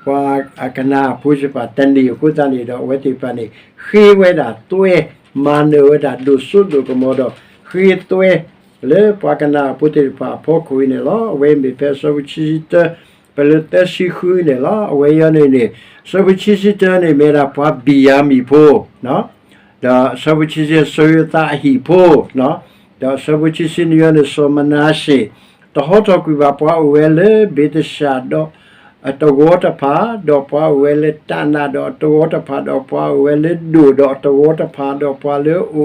ပှၤကနၤအဖိသ့ၣ်တဖၣ်တန့ၢ်အဃိသတးန့ၣ်ဒီး အဝဲသ့ၣ်တဖၣ်န့ၣ် ဃ့ဝဲဒၣ်သွဲ မၤနၢၤဝဲဒၣ်ဒိၣ်စိဒိၣ်ကမီၤဒီး ဃ့သွဲ လၢပှၤကနၤအဖိသ့ၣ်တဖၣ်အဖီခိၣ်အံၤန့ၣ်လီၤ. အဝဲမ့ၢ်ဖဲအဆၢဖိခံဆံတၢ ပလၢသၢဆံဃုန့ၣ်လီၤ. အဝဲအံၤန့ၣ်န့ၣ် အဆၢဖိခံဆံတၢန့ၣ်မ့ၢ်ဝဲဒၣ်ပှၤဘံၣ်ယၤမံၣ်ဖိ ဒီးအဆၢဖိခံဆံ စီၤယိၤသးအဟံၣ်ဖိ ဒီးအဆၢဖိခံဆံနွံအံၤန့ၣ် စီၤမနၤၡ့ၣ် တဟီထီၣ်ကွံာ်ဘၣ် ပှၤအိၣ်ဝဲလၢဘ့းသၡၣ်ဒီးအတဝီတဖၣ်, ဒီးပှၤအိၣ်ဝဲလၢတၢနးဒီးအတဝီတဖၣ်, ဒီးပှၤအိၣ်ဝဲလၢဒိၣ်ဒီးအတဝီတဖၣ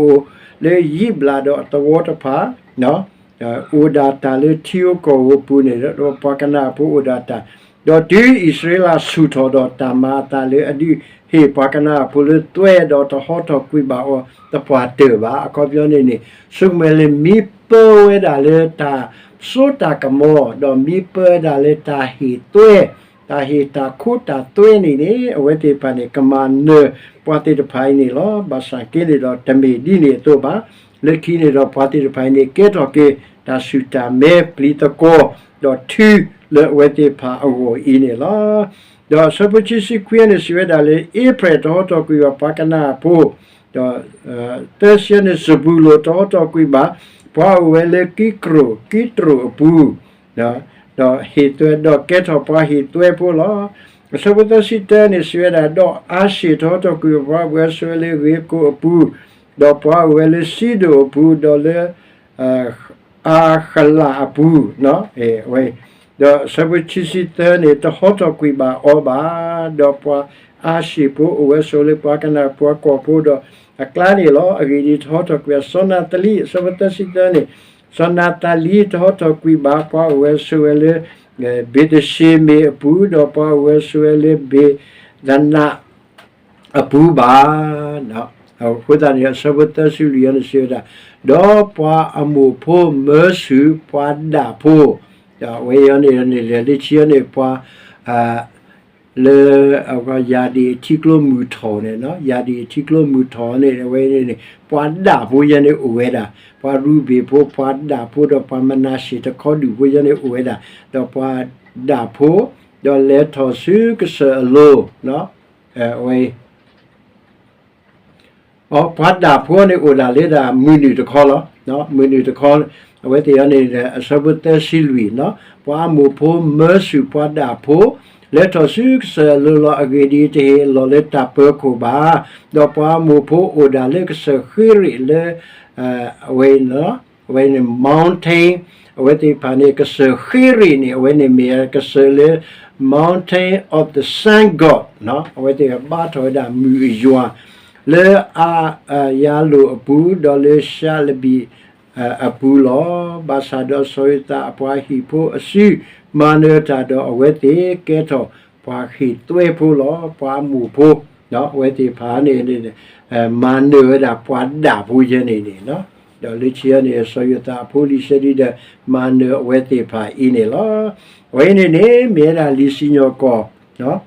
်, ဒီးပှၤလၢအအိၣ်လၢယံးဘျးဒီးအတဝီတဖၣ် အိၣ်ဒၣ်တၢ်လၢထံဧိၤကီၢ်ဧိၤပူၤန့ၣ် ဒီးပှၤကနၤအဖိအိၣ်ဒၣ်တၢ်, ဒီးတုၤအံၣ်စရ့လးဆူၣ်ထီၣ်ဒီးတၢ်မၤအသးလၢအဒုးဟ့ၣ်ပှၤကနၤအဖိလၢသွဲ ဒီးတဟီထီၣ်ကွံာ်ဘၣ်အီၤသပှၢ်တၢၢ်ဘၣ်. အခီပညီန့ၣ်န့ၣ် ဆိကမိၣ်လၢမ့ၢ်ပၢဝဲဒၣ်လၢတၢ်စိတၢ်ကမီၤ ဒီးမ့ၢ်ပၢဝဲဒၣ်လၢတၢ်ဟ့ၣ်သွဲ တၢ်ဟ့ၣ်တၢ်ခိတၢ်သွဲန့ၣ်န့ၣ် အဝဲသ့ၣ်တဖၣ်န့ၣ် ကမၤနၢၤပှၤသ့ၣ်တဖၣ်အံၤန့ၣ်လီၤ. ဘၣ်ဆၣ်က့န့ၣ်ဒီးတမ့ၢ်ဒ်န့ၣ်အသိးဘၣ်. လၢခံန့ၣ်ဒီးပှၤသ့ၣ်တဖၣ်အံၤန့ၣ် ကဲထီၣ်က့ၤတၢ်ဆူၣ်တၢ်မဲာ်ပျံၤသကွီၤ ဒီးထုလၢအဝဲသ့ၣ်တဖၣ်အဂီၢ်အံၤန့ၣ်လီၤ. ဒီးအဆၢဖိခံဆံခွံအံၤန့ၣ် စံးဝဲဒၣ်လၢ အ့ဖရဲၣ်တဟီထီၣ်ကွံာ်ဘၣ်ပှၤကနၤအဖိ, ဒီးသၢဆံန့ၣ် စဘူလိၣ်တဟီထီၣ်ကွံာ်ဘၣ် ပှၤအိၣ်ဝဲလၢကံကြိၣ် ကံတြိၣ်အပူၤ ဒီးဟ့ၣ်သွဲ ဒီးကဲထီၣ်ပှၤဟ့ၣ်သွဲဖိလီၤ. အဆၢဖိသၢဆံတၢန့ၣ် စံးဝဲဒၣ် ဒီးအၤၡ့ၣ်တဟီထီၣ်ကွံာ်ဘၣ် ပှၤအိၣ်ဝဲဆိးဝဲလၢဂ့ၤကိၣ်အပူၤ, ဒီးပှၤအိၣ်ဝဲလၢစံဒိၣ်အပူၤ, ဒီးလၢ အၤဃလးအပူၤ, ဝဲ, ဒီးအဆၢဖိခံဆံသၢန့ၣ် တဟီထီၣ်ကွံာ်ဘၣ်အီၤဘၣ်, ဒီးပှၤအၤၡ့ၣ်ဖိအိၣ်ဝဲဆိးလၢပှၤကနၤအပှၤကီၢ်ဖိဒီးအကျါန့ၣ်လီၤ. အဂ့ၢ်ဒ်အံၤ, တဟီထီၣ်ကွံာ်ဘၣ် စီၤနၤသလံ, အဆၢဖိသၢဆံသၢန့ၣ်, စီၤနၤသလံတဟီထီၣ်ကွံာ်ဘၣ် ပှၤအိၣ်ဝဲဆိးဝဲလၢ ဘ့းသရှ့မ့ၣ်အပူၤ, ဒီးပှၤအိၣ်ဝဲဆိးဝဲလၢဘ့းသနး အပူၤဘၣ်. အဃိသတးန့ၣ် အဆၢဖိသၢဆံလွံၢ်အံၤန့ၣ် စံးဝဲဒၣ်, ဒီးပှၤအမိၣ်ဖိမၢဆူၣ်ပှၤဒၣ်ဖိ, အဝဲအံၤန့ၣ် လဲၤလၢခံအံၤန့ၣ် ပှၤ အ လၢ အဝဲ ယၤဒ့ၣ်ထံကျိမုၢ်ထီၣ်န့ၣ်, ယၤဒ့ၣ်ထံကျိမုၢ်ထီၣ်န့ၣ် အဝဲန့ၣ်န့ၣ် ပှၤဒၣ်ဖိယဲန့ၣ်အိၣ်ဝဲဒၣ်, ပှၤရူၤဘ့ၣ်ဖိ ပှၤဒၣ်ဖိ ဒီးပှၤမနၤၡ့ၣ်တခီဒူၣ်ဖိယဲန့ၣ်အိၣ်ဝဲဒၣ်, ဒီးပှၤဒၣ်ဖိ ဒီးလဲၤထီၣ်ဆူကစၢၢ်အလိၤ အဝဲ ပှၤဒၣ်ဖိန့ၣ်အိၣ်ဒၣ်လၢဒၣ်မုၢ်နုာ်တခီလီၤ. မုၢ်နုာ်တခီ, အဝဲသ့ၣ်အံၤန့ၣ် အဆၢဖိသၢဆံလွံၢ်, ပှၤအမိၢ်ဖိမၢဆူၣ်ပှၤဒၣ်ဖိ, လဲၤထီၣ်ဆူကစၢၢ်အလိၤလီၤ. အဂ့ၢ်ဒ်အံၤ, တဟ့ၣ်အလီၢ်လၢတၢ်ပၢၤခိၣ်ဘၣ်. ဒီးပှၤအမိၢ်ဖိအိၣ်ဒၣ်လၢကစၢၢ်ဃ့ရ့းလၢ အဝဲ အဝဲန့ၣ် mountain, အဝဲသ့ၣ်တဖၣ်န့ၣ် ကစၢၢ်ဃ့ရ့းန့ၣ် အဝဲန့ၣ်မ့ၢ်ကစၢၢ်လၢ mountain of the sun god, အဝဲသ့ၣ်ဘါထီၣ်ဝဲဒၣ်မုၢ်အယွၤ လၢအ ယၤလိာ်အပူၤ ဒီးလၢၡၤလဘံၣ်အပူၤလီၤ. ဘၣ်ဆၣ်ဒီးစီၤယိၤသးအပှၤဟံၣ်ဖိအစု မၤနၢၤတၢ်ဒီးအဝဲသ့ၣ် ကဲထီၣ်ပှၤဟ့ၣ်သွဲဖိလီၤ. ပှၤအမိၢ်ဖိ အဝဲသ့ၣ်တဖၣ်န့ၣ် မၤနၢၤဝဲဒၣ်ပှၤဒၣ်ဖိယဲန့ၣ်န့ၣ်, ဒီးလၢခံန့ၣ် စီၤယိၤသးအဖိလံၤဆဲးဒုဒီး မၤနၢၤအဝဲသ့ၣ်တဖၣ်အံၤန့ၣ်လီၤ. အဝဲအံၤန့ၣ်န့ၣ် မ့ၢ်ဝဲဒၣ်လံာ်စံၣ်ညီၣ်ကွီၢ်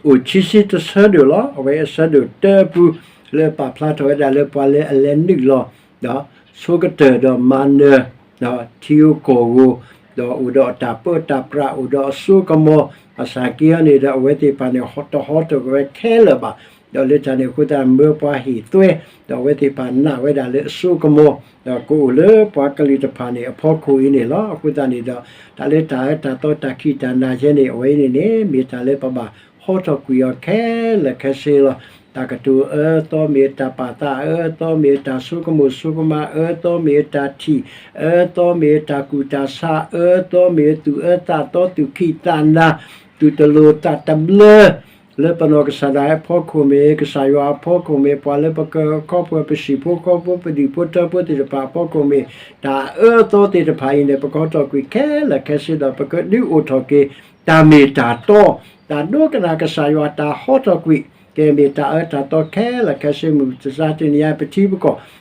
အိၣ်ခံဆံတဆၢဒိၣ်လီၤ. အဝဲအဆၢဒိၣ်တၢအပူၤ လၢပာ်ဖျါထီၣ်ဝဲဒၣ်လၢပှၤလၢအလဲၤနုာ်လီၤ ဒီးဆိကတၢၢ်ဒီးမၤနၢၤ ဒီးထံဧိၤကီၢ်ဧိၤ, ဒီးအိၣ်ဒီးအတၢ်ပၢတၢ်ပြး အိၣ်ဒီးအစိကမီၤ, ဘၣ်ဆၣ်က့အံၤန့ၣ်ဒီး အဝဲသ့ၣ်တဖၣ်န့ၣ် တဟီထီၣ်ကွံာ်ဝဲခဲလၢာ်ဘၣ်. ဒီးလၢတၢ်န့ၣ်အဃိသတး မၢပှၤဟ့ၣ်သွဲ, ဒီးအဝဲသ့ၣ်တဖၣ်နာ်ဝဲဒၣ်လၢအစိကမီၤ, ဒီးကအိၣ်လၢပှၤကလုာ်တဖၣ်န့ၣ်အဖီခိၣ်အံၤန့ၣ်လီၤ. အဃိသတးန့ၣ်ဒီး တၢ်လၢတၢ်အၢတၢ်သီတၢ်ခံးတၢ်နၤယဲန့ၣ် အဝဲအံၤန့ၣ်န့ၣ် မ့ၢ်တၢ်လၢပဘၣ်ဟီထီၣ်ကွံာ်အီၤခဲလၢာ်ခဲဆ့လီၤ. တၢ်ကတိၤအၢသီမ့ၢ် တၢ်ပာ်သးအၢသီမ့ၢ် တၢ်ဆိကမိၣ်ဆိကမးအၢသီမ့ၢ် တၢ်ထံၣ်အၢသီမ့ၢ် တၢ်ကူၣ်တၢ်ဆးအၢသီမ့ၢ် သူၣ်အၢသးသီ သူၣ်ခံးသးနၤ သူၣ်တလိၤသးတဘျၢ လၢပနီၢ်ကစၢ်ဒၣ်ဝဲအဖီခိၣ်မ့ၢ် ကစၢ်ယွၤအဖီခိၣ်မ့ၢ် ပှၤလၢပကခီပှၤ ပဟံၣ်ဖိဃီဖိ ပဒူၣ်ဖိထၢဖိသ့ၣ်တဖၣ်အဖီခိၣ်မ့ၢ် တၢ်အၢသီသ့ၣ်တဖၣ်အံၤန့ၣ် ပကဟီထီၣ်ကွံာ်ခဲလၢာ်ခဲဆ့ဒီး ပကဒုးအိၣ်ထီၣ်က့ၤ တၢ်မ့ၢ်တၢ်တီ တၢ်ဒိကနၣ်ကစၢ်ယွၤ တၢ်ဟီထီၣ်ကွံာ် ကဲမ့ၢ်တၢ်အၢတၢ်သီခဲလၢာ်ခဲဆ့ မုၢ်မဆါတနံၤအံၤ ပထံ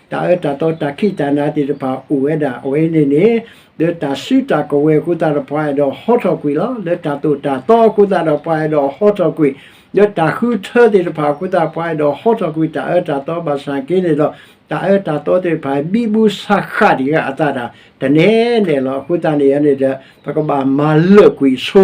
ပကီၢ် တၢ်အၢတၢ်သီတၢ်ခံးတၢ်နၤသ့ၣ်တဖၣ်အိၣ်ဝဲဒၣ် အဝဲန့ၣ်န့ၣ် လၢတၢ်စုတၢ်ကဝဲၤအဃိသတးဒီး ပှၤအဲၣ်ဒိးဟီထီၣ်ကွံာ်လီၤ. လၢတၢ်သိၣ်တၢ်သီအဃိသတးဒီး ပှၤအဲၣ်ဒိးဟီထီၣ်ကွံာ် လၢတၢ်ဃုထၢသ့ၣ်တဖၣ်အဃိသတး ပှၤအဲၣ်ဒိးဟီထီၣ်ကွံာ် တၢ်အၢတၢ်သီ ဘၣ်ဆၣ်က့န့ၣ်ဒီး တၢ်အၢတၢ်သီသ့ၣ်တဖၣ် ဘံဘူဆးဃာ်တံၢ်ဃာ်အသးဒၣ် တနဲနဲလီၤ. အဃိသတးန့ၣ်န့ၣ်ဒီး ပကဘၣ်မၤလၢာ်ကွံာ်ဆိ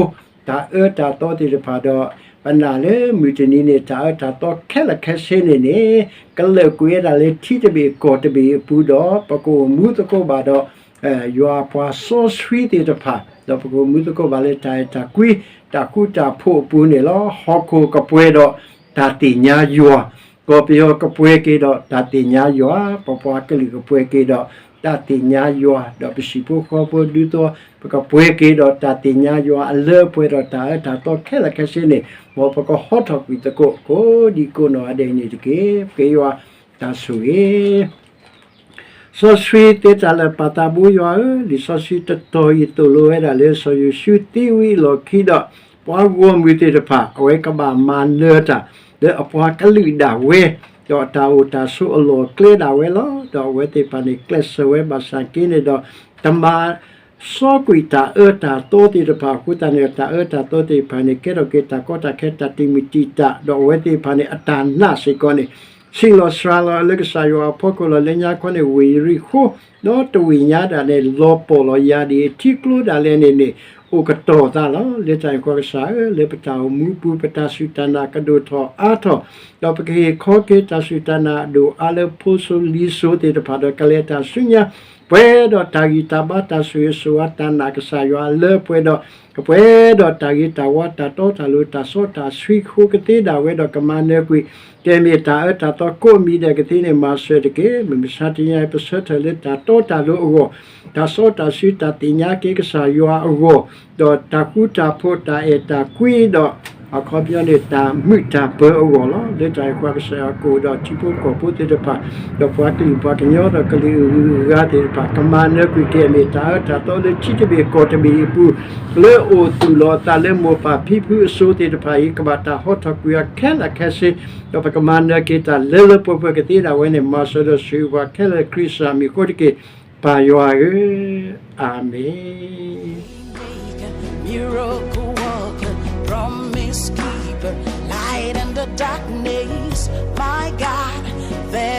တၢ်အၢတၢ်သီသ့ၣ်တဖၣ်ဒီး ပနာ်လၢမုၢ်တနံၤန့ၣ် တၢ်အၢတၢ်သီခဲလၢာ်ခဲဆ့န့ၣ်န့ၣ် ကလၢာ်ကွံာ်ဝဲဒၣ်လၢထံတဘ့ၣ်ကီၢ်တဘ့ၣ်အပူၤဒီး ပကအိၣ်မူသကိးဘၣ်ဒီး ယွၤအပှၤစီဆှံသ့ၣ်တဖၣ် ဒီးပကအိၣ်မူသကိးဘၣ်လၢတၢ်အဲၣ်တၢ်ကွံ တၢ်ဃူတၢ်ဖိးအပူၤန့ၣ်လီၤ. ဟီၣ်ခိၣ်ကပှဲၤဒီးတၢ်သ့ၣ်ညါယွၤ, ကီၢ်ပယီၤကပှဲၤက့ၤဒီးတၢ်သ့ၣ်ညါယွၤ, ပပှၤကလုာ်ကပှဲၤက့ၤဒီးတၢ်သ့ၣ်ညါယွၤ, ဒီးပဟံၣ်ဖိဃီဖိဒူသဝီ ပကပှဲၤက့ၤဒီးတၢ်သ့ၣ်ညါယွၤ အလၢအပှဲၤဒီးတၢ်အၢတၢ်သီခဲလၢာ်ခဲဆ့န့ၣ် မ်ပကဟီထီၣ်ကွံာ်သကိး ကိးဒံကိးနီၢ်ဂၤဒဲးန့ၣ်တက့ၢ်. ပဃ့ယွၤတၢ်ဆိၣ်ဂ့ၤ စီဆှံသ့တၢ်လၢာ်ပၢ်သးဘိယွၤဧၢ, လံာ်စီဆှံတတီၤအံၤသိၣ်လိဝဲဒၣ်လၢစီၤယိၤၡူသံဝံၤအလီၢ်ခံဒီး ပှၤဂီၢ်မုၢ်သ့ၣ်တဖၣ် အဝဲကဘၣ်မၤနၢၤတၢ် လၢအပှၤကလုာ်ဒၣ်ဝဲ, ဒီးအတၢ်အိၣ်တၢ်ဆိးအလီၢ်အကျဲဒၣ်ဝဲလီၤ. ဒီးအဝဲသ့ၣ်တဖၣ်န့ၣ် ကျဲးစၢးဝဲဘၣ်ဆၣ်က့န့ၣ်ဒီး တမၤ စီကွံာ်တၢ်အၢတၢ်သီသ့ၣ်တဖၣ်အဃိသတးန့ၣ် တၢ်အၢတၢ်သီသ့ၣ်တဖၣ်န့ၣ် ကဲထီၣ်က့ၤတၢ်ကီတၢ်ခဲ တၢ်တံာ်မုၢ်တံာ်တာ် ဒီးအဝဲသ့ၣ်တဖၣ်န့ၣ် အတၢ်နာ်စ့ၢ်ကီးန့ၣ် ဆ့ၣ်လီၤစှၤလီၤလၢကစၢ်ယွၤအဖီခိၣ်လီၤ. လၢညါခီန့ၣ် ဝ့ၢ်ယရံၣ်ဃိ ဒီးတဝ့ၢ်ညါဒၣ်န့ၣ် လီၤပှီၢ်လီၤ ယၤဒ့ၣ်ထံကျိဒၣ်လဲာ်န့ၣ်န့ၣ် အိၣ်ကတီၤသးလီၤ. လၢတၢ်န့ၣ်အဃိ ကစၢ်ဧၢ, လၢပတၢ်အိၣ်မူပူၤ ပတၢ်စူၢ်တၢ်နာ်ကဒိၣ်ထီၣ်အါထီၣ်, ဒီးပကဟ့ၣ်ခီက့ၤတၢ်စူၢ်တၢ်နာ်အဒိၣ်အါလၢဖိစိၤလံၤစိၤသ့ၣ်တဖၣ်ဒီး ကလဲၤတၢ်ဆူညါ ပှဲၤဒီးတၢ်ဂံၢ်တၢ်ဘါတၢ်ဆိၣ်ဂ့ၤဆိၣ်ဝါတၢ်နာ်ကစၢ်ယွၤလၢပှဲၤဒီး ကပှဲၤဒီးတၢ်ဂ့ၤတၢ်ဝါတၢ်တီတၢ်လိၤတၢ်စီတၢ်ဆှံဃိကသ့ဒၣ်ဝဲဒီးကမၤနၢၤကွံာ် ကဲမ့ၢ်တၢ်အၢတၢ်သီကိးမံၤဒဲးကသ့န့ၣ် မၤစၢၤတက့ၢ်. မုၢ်မဆါတနံၤအံၤ ပဆၢထၢၣ်လၢတၢ်တီတၢ်လိၤအဂီၢ်, တၢ်စီတၢ်ဆှံတၢ်သ့ၣ်ညါက့ၤကစၢ်ယွၤအဂီၢ်, ဒီးတၢ်ဃူတၢ်ဖိးတၢ်အဲၣ်တၢ်ကွံဒီး အခီပညီန့ၣ် တၢ်မုာ်တၢ်ပၢၤအဂီၢ်လီၤ. လၢတၢ်အံၤအဃိ ကစၢ်ယွၤကအိၣ်ဒီးထံဖိကီၢ်ဖိသ့ၣ်တဖၣ်, ဒီးပှၤကလုာ်ပှၤကညီဒီးကလုာ်အဂုၤအဂၤသ့ၣ်တဖၣ် ကမၤနၢၤကွံာ်ကဲမ့ၢ်တၢ်အၢတၢ်သီလၢထံတဘ့ၣ်ကီၢ်တဘ့ၣ်အပူၤ, လၢအိၣ်သူၣ်လီၤအသးလၢမိၢ်ပၢ်ဖံဖုအစိၤသ့ၣ်တဖၣ်အံၤ ကဘၣ်တၢ်ဟီထီၣ်ကွံာ်အီၤခဲလၢာ်ခဲဆ့, ဒီးပကမၤနၢၤက့ၤတၢ်လၢလၢပှဲၤပှဲၤကသ့ဒၣ်ဝဲန့ၣ် မၤစၢၤဒီးဆိၣ်ဂ့ၤပှၤခဲလၢာ်ခရံာ်စၢ်မံၤအဃိတက့ၢ်. ပၢ်ယွၤဧၢ, အၤမ့ၣ်. darkness, my God, there